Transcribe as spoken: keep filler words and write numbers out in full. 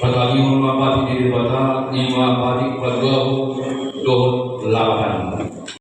Patangianghon ma patik di Debata, i ma patik paduahon dohot lapahan.